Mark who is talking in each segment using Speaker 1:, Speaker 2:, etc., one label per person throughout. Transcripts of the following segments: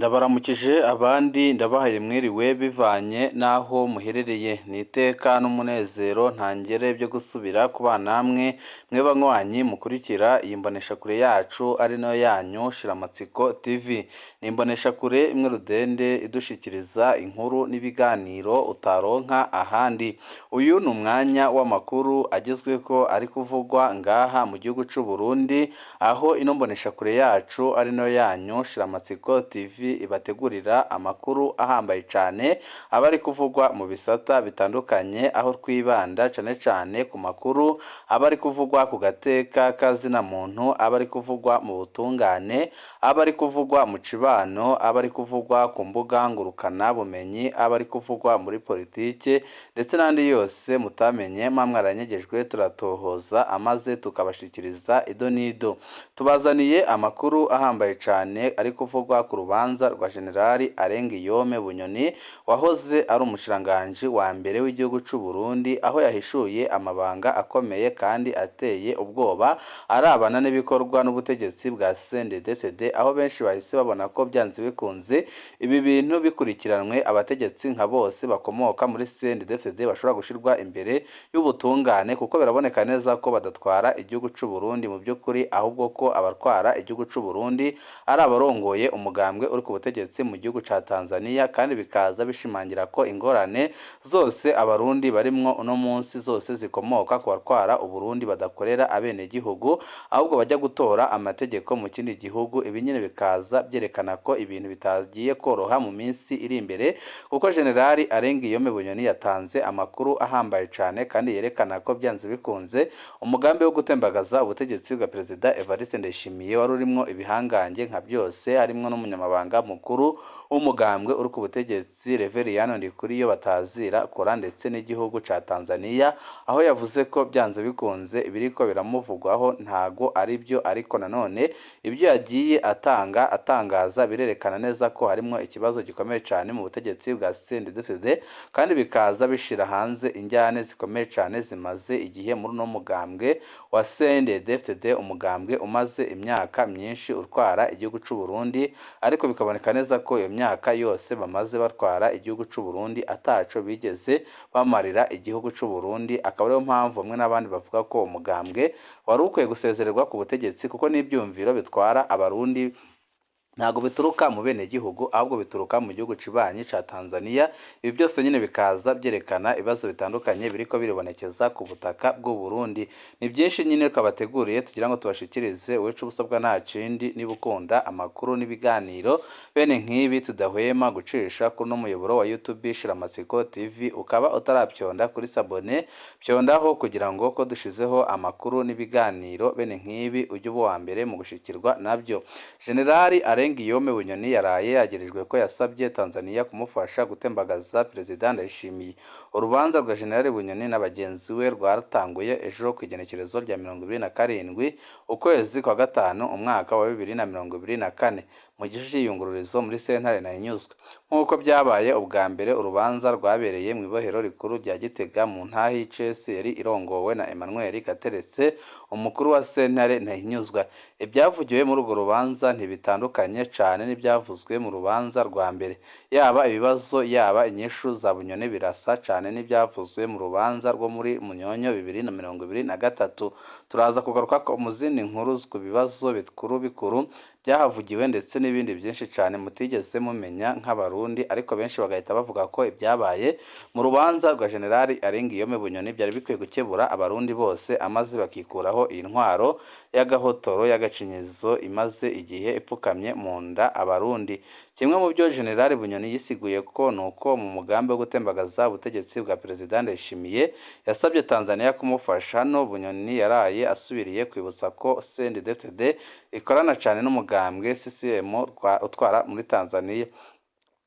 Speaker 1: Ndabaramukije abandi ndabahaye mwiriwe bivanye n'aho muherereye, ni iteka n'umunezero ntangere byo gusubira kubana namwe mwe banywanyi mukurikira iyi mboneshakure yacu ari nayo yanyu Shiramatsiko TV. Ni imboneshakure imwe rudende idushikiriza inkuru n'ibiganiro utaronka ahandi. Uyu ni umwanya w'amakuru agezweho ari kuvugwa ngaha mu gihugu c'u Burundi, aho ino mboneshakure yacu ari nayo yanyu Shiramatsiko TV ibategurira amakuru ahambaye cane aba ari kuvugwa mu bisata bitandukanye, aho twibanda cane cane ku makuru aba ari kuvugwa ku gateka kazina muntu, aba ari kuvugwa mu butungane, aba ari kuvugwa mu cibano, aba ari kuvugwa ku mbuga ngurukana bumenyi, aba ari kuvugwa muri politike ndetse n'andi yose mutamenye muba mwaranyegejwe, turatohoza amaze tukabashikiriza ido n'ido. Tubazaniye amakuru ahambaye cane ari kuvugwa ku rubanza rwa Generali Arengiyome Bunyoni wahoze ari umushikiranganji wa mbere w'igihugu c'u Burundi, aho yahishuye amabanga akomeye kandi ateye ubwoba arabana n'ibikorwa n'ubutegetsi bwa CNDD-FDD, aho benshi bahise babona ko byanze bikunze ibi bintu bikurikiranwe abategetsi nka bose bakomoka muri CNDD-FDD bashobora gushirwa imbere y'ubutungane, kuko biraboneka neza ko badatwara igihugu c'u Burundi mu by'ukuri, ahubwo ko abatwara igihugu c'u Burundi ari abarongoye umugambwe uri ku butegetsi mu gihugu ca Tanzania, kandi bikaza bishimangira ko ingorane zose abarundi barimwo uno munsi zose zikomoka ku batwara Uburundi badakorera abenegihugu, ahubwo bajya gutora amategeko mu kindi gihugu. Ibi nyene bikaza byerekana ko ibintu bitagiye koroha mu minsi iri imbere, kuko Generali Arengiyome Bunyoni yatanze amakuru ahambaye cane kandi yerekana ko byanze bikunze umugambi wo gutembagaza ubutegetsi bwa Perezida Evariste Ndayishimiye wari urimwo ibihangange nka byose, harimwo n'umunyamabanga mukuru w'umugambwe uri ku butegetsi Reveriyano Ndikuriyo batazira kora, ndetse n'igihugu ca Tanzania, aho yavuze ko byanze bikunze ibiriko biramuvugwaho ntago ari byo, ariko nanone ibyo yagiye atanga atangaza birerekana neza ko harimwo ikibazo gikomeye cane mu butegetsi bwa CNDD-FDD, kandi bikaza bishira hanze injyane zikomeye cane zimaze igihe muri uno mugambwe wa CNDD-FDD, umugambwe umaze imyaka myinshi utwara igihugu c'u Burundi, ariko bikaboneka neza ko iyo myaka yose bamaze batwara igihugu c'u Burundi ataco bigeze bamarira igihugu c'u Burundi. Akaba ariyo mpamvu bamwe n'abandi bavuga ko umugambwe wari ukwiye gusezererwa ku butegetsi, kuko n'ivyumviro bitwara abarundi ntabwo bituruka mu benegihugu, ahubwo bituruka mu gihugu cibanyi ca Tanzania. Ibi byose nyine bikaza byerekana ibibazo bitandukanye biriko biribonekeza ku butaka bw'u Burundi. Ni byinshi nyine twabateguriye tugira ngo tubashikirize. Uwica ubusabwa nta kindi, niba ukunda amakuru n'ibiganiro bene nk'ibi tudahwema gucisha kuri uno muyoboro wa YouTube Shiramatsiko TV, ukaba utarapyonda kuri s'abonner, pyondaho kugira ngo ko dushizeho amakuru n'ibiganiro bene nk'ibi ujye uba uwa mbere mu gushikirwa nabyo. Generali Arengiyome Bunyoni yaraye yagirijwe ko yasabye Tanzania kumufasha gutembagaza Perezida Ndayishimiye. Urubanza rwa Generali Bunyoni na bagenzi we rwaratanguye ejo ku igenekerezo rya 27 ukwezi kwa gatanu umwaka wa 2024 mu gice c'iyungururizo muri sentare Ntahinyuzwa. Nk'uko byabaye ubwa mbere, urubanza rwabereye mu ibohero rikuru rya Gitega mu ntahe y'icese yari irongowe na Emmanuel Gateretse, umukuru wa sentare Ntahinyuzwa. Ibyavugiwe muri urwo rubanza ntibitandukanye cane n'ivyavuzwe mu rubanza rwa mbere. Yaba ibibazo, yaba inyishu za Bunyoni birasa cane n'ivyavuzwe mu rubanza rwo muri Munyonyo 2023. Turaza kugaruka mu zindi nkuru ku bibazo bikuru bikuru byahavugiwe ndetse n'ibindi byinshi cane mutigeze mumenya nk'abarundi, ariko benshi bagahita bavuga ko ibyabaye mu rubanza rwa Generali Arengiyome Bunyoni byari bikwiye gukebura abarundi bose, amaze bakikuraho iyi ntwaro y'agahotoro y'agacinyizo imaze igihe ipfukamye mu nda abarundi. Kimwe mu byo Generali Bunyoni yisiguye ko nuko mu mugambi wo gutembagaza ubutegetsi bwa Perezida Ndayishimiye yasabye Tanzania kumufasha. Hano Bunyoni yaraye asubiriye kwibutsa ko CNDD-FDD ikorana cane n'umugambwe CCM utwara muri Tanzania.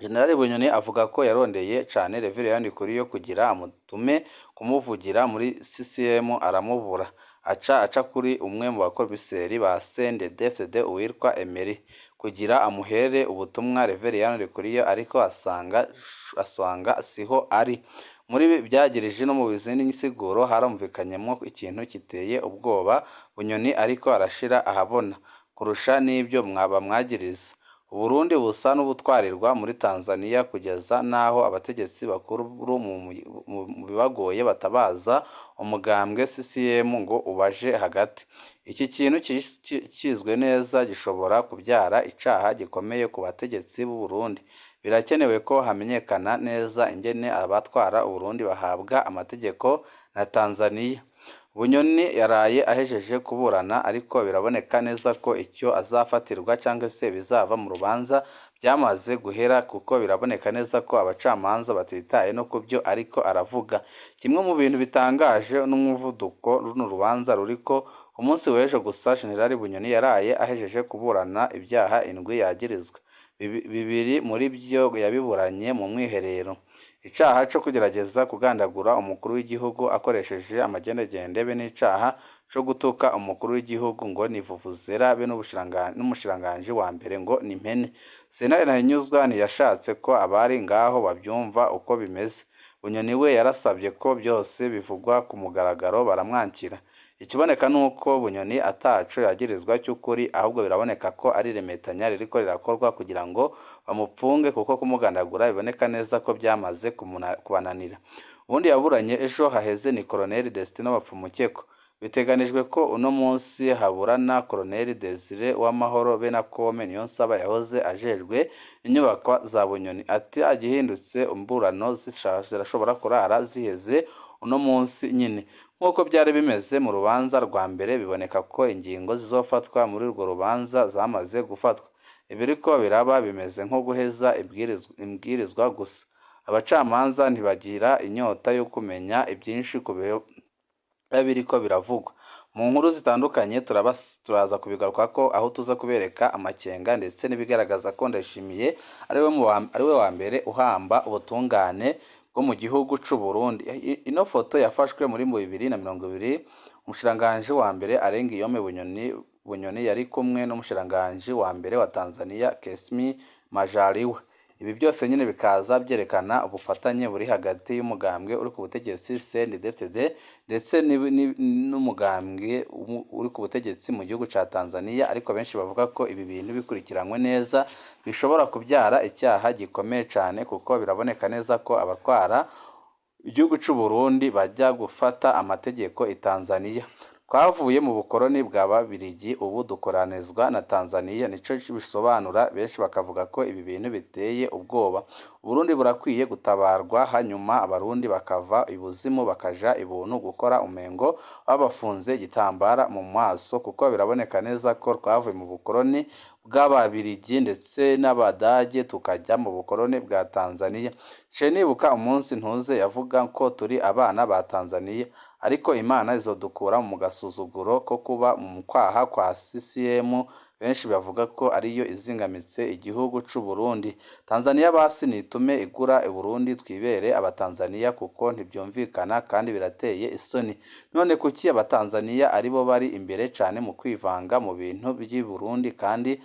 Speaker 1: Generali Bunyoni avuga ko yarondeye cane Reverien Ndikuriyo kugira amutume kumuvugira muri CCM aramubura, aca aca kuri umwe mu bakomiseri ba CNDD-FDD uwitwa Emery kugira amuhere ubutumwa Reverien Ndikuriyo, ariko asanga siho ari. Muri byagirije no mu zindi nsiguro harumvikanyemwo ikintu giteye ubwoba Bunyoni ariko arashira ahabona kurusha n'ibyo bamwagiriza. Uburundi busa n'ubutwarirwa muri Tanzania kugeza n'aho abategetsi bakuru mu bibagoye batabaza umugambwe CCM ngo ubaje hagati. Iki kintu kizwe neza gishobora kubyara icaha gikomeye ku bategetsi b'u Burundi. Birakenewe ko hamenyekana neza ingene abatwara Uburundi bahabwa amategeko na Tanzania. Bunyoni yaraye ahejeje kuburana, ariko biraboneka neza ko icyo azafatirwa cyangwa se bizava mu rubanza byamaze guhera, kuko biraboneka neza ko abacamanza batitaye no ku byo ariko aravuga. Kimwe mu bintu bitangaje n'umuvuduko runo rubanza ruriko, ku munsi w'ejo gusa General Bunyoni yaraye ahejeje kuburana ibyaha indwi yagirizwa. Bibiri muri byo yabiburanye mu mwiherero. Icaha co kugerageza kugandagura umukuru w'igihugu akoresheje amagendegende be n'icaha co gutuka umukuru w'igihugu ngo ni vuvuzela be n'umushikiranganji wa mbere ngo ni impene. Sentare Ntahinyuzwa ntiyashatse ko abari ngaho bavyumva uko bimeze. Bunyoni we yarasabye ko byose bivugwa ku mugaragaro, baramwankira. Ikiboneka nuko Bunyoni ataco yagirizwa cy'ukuri, ahubwo biraboneka ko ari iremetanya ririko rirakorwa kugira ngo bamupfunge, kuko kumugandagura biboneka neza ko byamaze kubananira. Uwundi yaburanye ejo haheze ni Colonel Destino Bapfumukeko. Biteganijwe ko uno munsi haburana Colonel Desire Uwamahoro be na Kome Niyonsaba yahoze ajejwe inyubakwa za Bunyoni. Ati agihindutse imburano zirashobora kurara ziheze uno munsi nyine. Nk'uko byari bimeze mu rubanza rwa mbere, biboneka ko ingingo zizofatwa muri urwo rubanza zamaze gufatwa. Ibiriko biraba bimeze nko guheza imbwirizwa gusa. Abacamanza ntibagira inyota yo kumenya ibyinshi ku biba biriko biravugwa. Mu nkuru zitandukanye turaza kubigarukako, aho tuza kubereka amakenga ndetse n'ibigaragaza ko Ndayishimiye ariwe wa mbere uhamba ubutungane bwo mu gihugu c'u Burundi. Ino foto yafashwe muri 2020, umushikiranganji wa mbere Alain Guillaume Bunyoni yari kumwe n'umushikiranganji wa mbere wa Tanzania Kassim Majaliwa. Ibi byose nyine bikaza byerekana ubufatanye buri hagati y'umugambwe uri ku butegetsi CNDD-FDD ndetse n'umugambwe uri ku butegetsi mu gihugu ca Tanzania, ariko benshi bavuga ko ibi bintu bikurikiranywe neza bishobora kubyara icyaha gikomeye cane, kuko biraboneka neza ko abatwara igihugu c'u Burundi bajya gufata amategeko i Tanzania. Twavuye mu bukoroni bwa Babirigi, ubu dukoranizwa na Tanzania, nico bisobanura. Benshi bakavuga ko ibi bintu biteye ubwoba. Uburundi burakwiye gutabarwa, hanyuma abarundi bakava ibuzimu bakaja ibuntu gukora umengo babafunze igitambara mu maso, kuko biraboneka neza ko twavuye mu bukoroni bw'Ababirigi ndetse n'Abadage tukajya mu bukoroni bwa Tanzania. Nce nibuka umunsi Ntuze yavuga ko turi abana ba Tanzania, ariko Imana izodukura mu gasuzuguro ko kuba mu kwaha kwa CCM, benshi bavuga ko ariyo izingamitse igihugu c'u Burundi. Tanzania basi nitume igura Burundi twibere abatanzania, kuko ntibyumvikana kandi birateye isoni. None kuki abatanzania aribo bari imbere cane mu kwivanga mu bintu vy'i Burundi kandi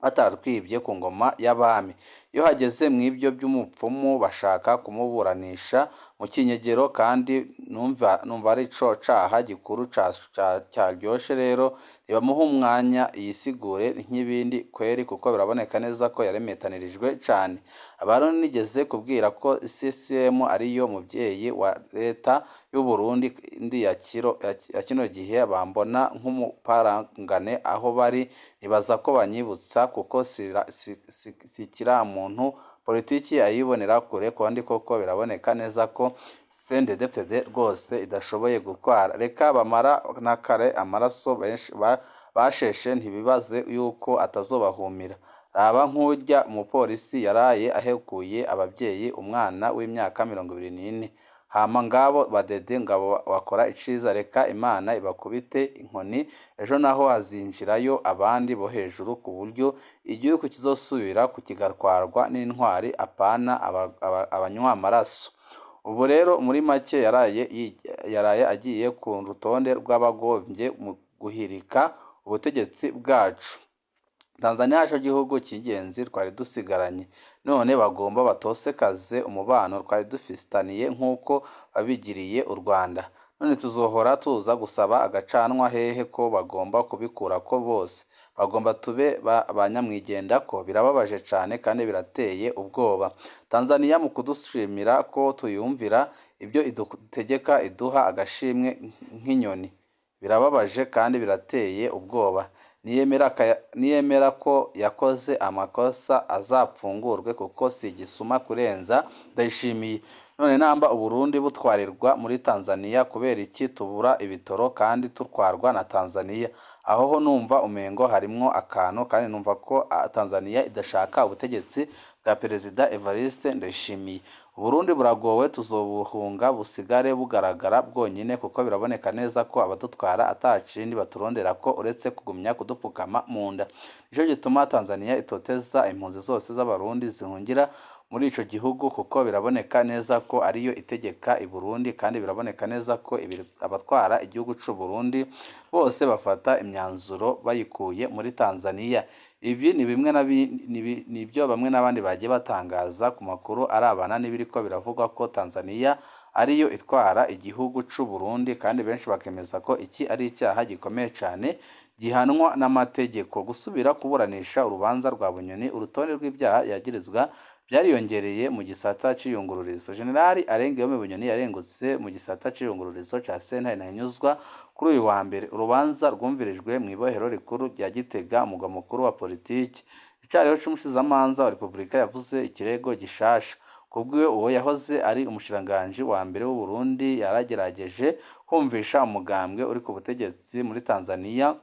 Speaker 1: batatwibye ku ngoma y'abami? Iyo hageze mw'ibyo by'umupfumu bashaka kumuburanisha mu kinyegero, kandi numva ari co caha gikuru caryoshe. Rero ntibamuha umwanya yisigure nk'ibindi kweri, kuko biraboneka neza ko yaremetanirijwe cane. Abarundi nigeze kubwira ko CCM ariyo muvyeyi wa leta y'u Burundi ndi ya kino gihe bambona nk'umuparangane aho bari, nibaza ko banyibutsa kuko sikiramuntu politiki ayibonera kure, kandi koko biraboneka neza ko CNDD-FDD rwose idashoboye gutwara. Reka bamara na kare amaraso basheshe, ntibibaze yuko atazobahumira. Raba nk'urya umupolisi yaraye ahekuye abavyeyi umwana w'imyaka 24. Hama ngabo badede ngabo bakora iciza, reka Imana ibakubite inkoni, ejo naho hazinjirayo abandi bo hejuru, ku buryo igihugu kizosubira kigatwarwa n'intwari, apana abanywamaraso. Ubu rero muri make yaraye agiye ku rutonde rw'abagombye mu guhirika ubutegetsi bwacu. Tanzania nico gihugu c'ingenzi twari dusigaranye, none bagomba batosekaze umubano twari dufitaniye nk'uko babigiriye u Rwanda. None tuzohora tuza gusaba agacanwa hehe ko bagomba kubikurako bose? Bagomba tube ba nyamwigendako. Birababaje cane kandi birateye ubwoba. Tanzania mu kudushimira ko tuyumvira ibyo idutegeka iduha agashimwe nk'inyoni. Birababaje kandi birateye ubwoba. Niyemera ko yakoze amakosa azapfungurwe kuko si igisuma kurenza Ndayishimiye. None namba Uburundi butwarirwa muri Tanzania, kubera iki tubura ibitoro kandi tutwarwa na Tanzania? Aho ho numva umengo harimwo akantu, kandi numva ko Tanzania idashaka ubutegetsi bwa Perezida Evariste Ndayishimiye. Uburundi buragowe, tuzobuhunga busigare bugaragara bwonyine, kuko biraboneka neza ko abadutwara ata kindi baturonderako uretse kugumya kudupfukama mu nda. Nico gituma Tanzania itoteza impunzi zose z'Abarundi zihungira muri ico gihugu, kuko biraboneka neza ko ariyo itegeka i Burundi, kandi biraboneka neza ko abatwara igihugu c'u Burundi bose bafata imyanzuro bayikuye muri Tanzania. Ibi ni bimwe nibyo bamwe n'abandi bagiye batangaza ku makuru arabana n'ibiriko biravugwa ko Tanzania ariyo itwara igihugu c'u Burundi, kandi benshi bakemeza ko iki ari icyaha gikomeye cane gihanwa n'amategeko. Gusubira kuburanisha urubanza rwa Bunyoni, urutonde rw'ibyaha yagirizwa byariyongereye mu gisata c'iyungururizo. Generali Alain Bunyoni yarengutse mu gisata c'iyungururizo ca sentare Ntahinyuzwa kuri uyu wa mbere. Urubanza rwumvirijwe mw'ibohero rikuru rya Gitega, umugwa mukuru wa politiki. Icariho c'umushikizamanza wa Repubulika yavuze ikirego gishasha. Kubwiwe, uwo yahoze ari umushikiranganji wa mbere w'u Burundi yaragerageje kumvisha umugambwe uri ku butegetsi muri Tanzania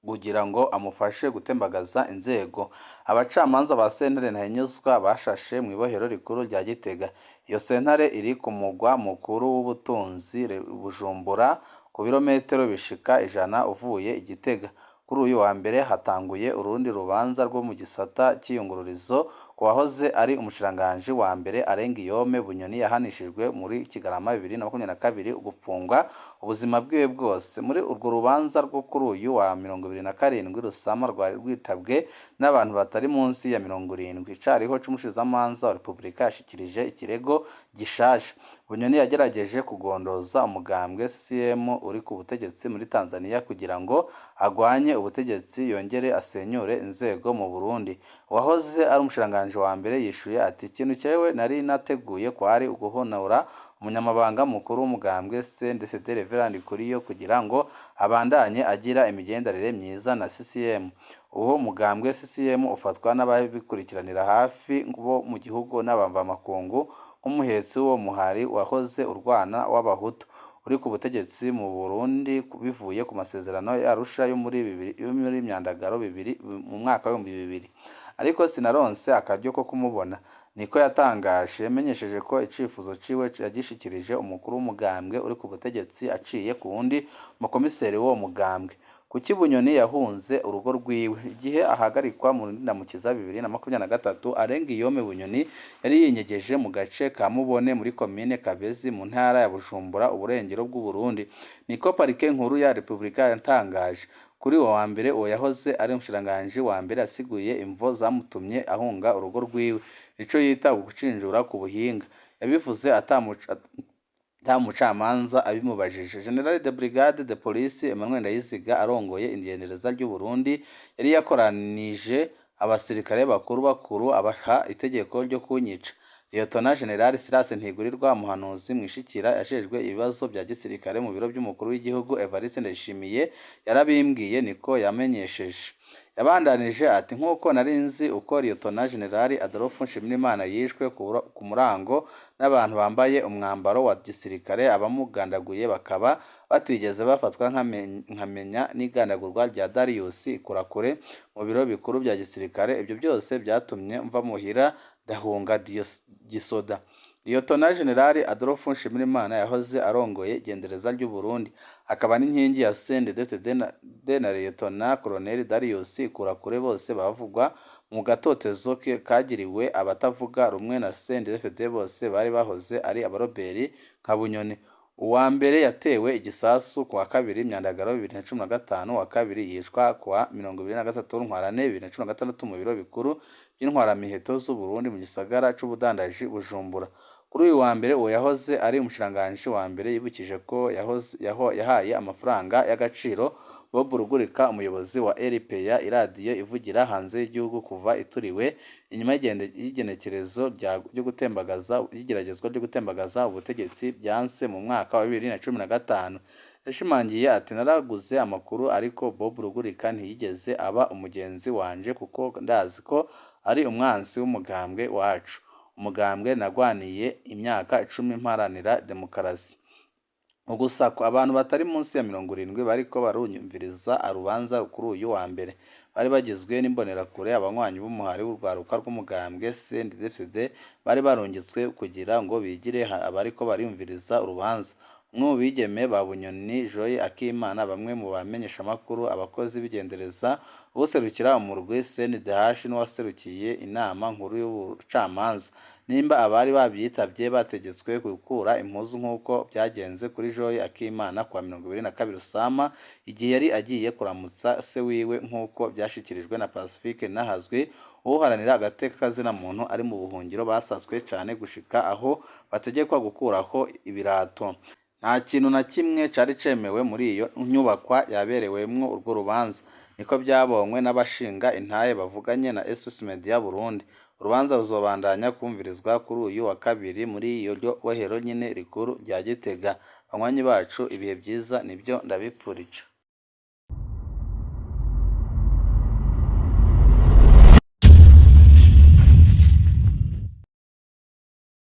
Speaker 1: kugira ngo amufashe gutembagaza inzego. Abacamanza ba sentare Ntahinyuzwa bashashe mw'ibohero rikuru rya Gitega. Iyo sentare iri ku mugwa mukuru w'ubutunzi Bujumbura, ku birometero bishika 100 uvuye i Gitega. Kuri uyu wa mbere hatanguye urundi rubanza rwo mu gisata c'iyungururizo ku wahoze ari umushikiranganji wa mbere Alain Guillaume Bunyoni, yahanishijwe muri Kigarama 2022 gupfungwa ubuzima bwiwe bwose. Muri urwo rubanza rwo kuri uyu wa 27 Rusama rwari rwitabwe n'abantu batari munsi ya 70. Icariho c'umushikizamanza wa Repubulika yashikirije ikirego gishasha. Bunyoni yagerageje kugondoza umugambwe CCM uri ku butegetsi muri Tanzania kugira ngo agwanye ubutegetsi yongere asenyure inzego mu Burundi. Uwahoze ari umushikiranganji wa mbere yishuye ati: "Ikintu cewe nari nateguye kwari uguhonora umunyamabanga mukuru w'umugambwe CNDD-FDD Reverend Ndikuriyo kugira ngo abandanye agira imigenderanire myiza na CCM." Uwo mugambwe CCM ufatwa n'ababikurikiranira hafi bo mu gihugu n'abamvamakungu nk'umuhetsi w'uwo muhari wahoze urwana w'Abahutu uri ku butegetsi mu Burundi bivuye ku masezerano y'Arusha yo muri Myandagaro bibiri mu mwaka w'2000. Ariko sinaronse akaryo ko kumubona, niko yatangaje. Yamenyesheje ko icifuzo ciwe yagishikirije umukuru w'umugambwe uri ku butegetsi aciye ku wundi mukomiseri w'uwo mugambwe. Kuki Bunyoni yahunze urugo rwiwe? Igihe ahagarikwa mu Ndamukiza 2023, Alain Guillaume Bunyoni yari yinyegeje mu gace ka Mubone muri komine Kabezi mu ntara ya Bujumbura, uburengero bw'Uburundi, niko parike nkuru ya Repubulika yatangaje. Kuri uwo wa mbere, uwo yahoze ari umushikiranganji wa mbere yasiguye imvo zamutumye ahunga urugo rwiwe, ico yita ugucinjura ku buhinga. Yabivuze ata mucamanza abimubajije. General de Brigade de Police Emmanuel Ndayiziga arongoye igendereza ry'u Burundi yari yakoranije abasirikare bakuru bakuru abaha itegeko ryo kunyica. Lieutenant General Silas Ntigurirwa, umuhanuzi mwishikira yajejwe ibibazo bya gisirikare mu biro by'umukuru w'igihugu Evariste Ndayishimiye, yarabimbwiye, niko yamenyesheje. Yabandanije ati: "Nk'uko nari nzi uko Lieutenant General Adolphe Nshimirimana yishwe ku murango n'abantu bambaye umwambaro wa gisirikare, abamugandaguye bakaba batigeze bafatwa, nkamenya n'igandagurwa rya Darius Ikurakure mu biro bikuru bya gisirikare, ibyo byose byatumye mva muhira ndahunga gisoda." Lieutenant General Adolphe Nshimirimana yahoze arongoye igendereza ry'u Burundi, akaba n'inkingi ya CNDD-FDD na Lieutenant Colonel Darius Ikurakure, bose bavugwa mu gatotezo kagiriwe abatavuga rumwe na CNDD-FDD, bose bari bahoze ari abaroberi nka Bunyoni. Uwa mbere yatewe igisasu ku wa kabiri Myandagaro 2015, uwa kabiri yicwa ku wa 23 Ntwarante 2016 mu biro bikuru by'intwaramiheto z'u Burundi mu gisagara c'ubudandaji Bujumbura. Kuri uyu wa mbere, uwo yahoze ari umushikiranganji wa mbere yibukije ko yahaye amafaranga y'agaciro Bob Rugurika, umuyobozi wa RPA, iradiyo ivugira hanze y'igihugu kuva ituriwe inyuma y'igenekerezo ryo gutembagaza y'igeragezwa ryo gutembagaza ubutegetsi byanse mu mwaka wa 2015. Yashimangiye ati: "Naraguze amakuru, ariko Bob Rugurika ntiyigeze aba umugenzi wanje kuko ndazi ko ari umwansi w'umugambwe wacu, umugambwe nagwaniye imyaka 10 mparanira demokarasi." Ugusakwa abantu batari munsi ya 70 bariko barumviriza urubanza kuri uyu wa mbere bari bagizwe n'imbonerakure, abanywanyi b'umuhari w'urwaruka rw'umugambwe CNDD-FDD bari barungitswe kugira ngo bigire abariko barumviriza urubanza, umwe mu bigeme ba Bunyoni Joy Akimana, bamwe mu bamenyeshamakuru, abakozi b'igendereza, uwuserukira umurwi CNDH n'uwaserukiye inama nkuru y'ubucamanza. Nimba abari babyitabye bategetswe gukura impuzu nk'uko byagenze kuri Joy Akimana kuwa 22 Rusama igihe yari agiye kuramutsa se wiwe, nk'uko byashikirijwe na Pacifique Nahazwi, uharanira agateka kazina muntu ari mu buhungiro, basatswe cane gushika aho bategekwa gukuraho ibirato. Nta kintu na kimwe cari cemewe muri iyo nyubakwa yaberewemwo urwo rubanza, niko byabonywe n'abashinga intahe bavuganye na SOS Media Burundi. Urubanza ruzobandanya kumvirizwa kuri uyu wa kabiri muri iryo bohero nyene rikuru rya Gitega. Banywanyi bacu, ibihe vyiza nibyo ndabipfurije.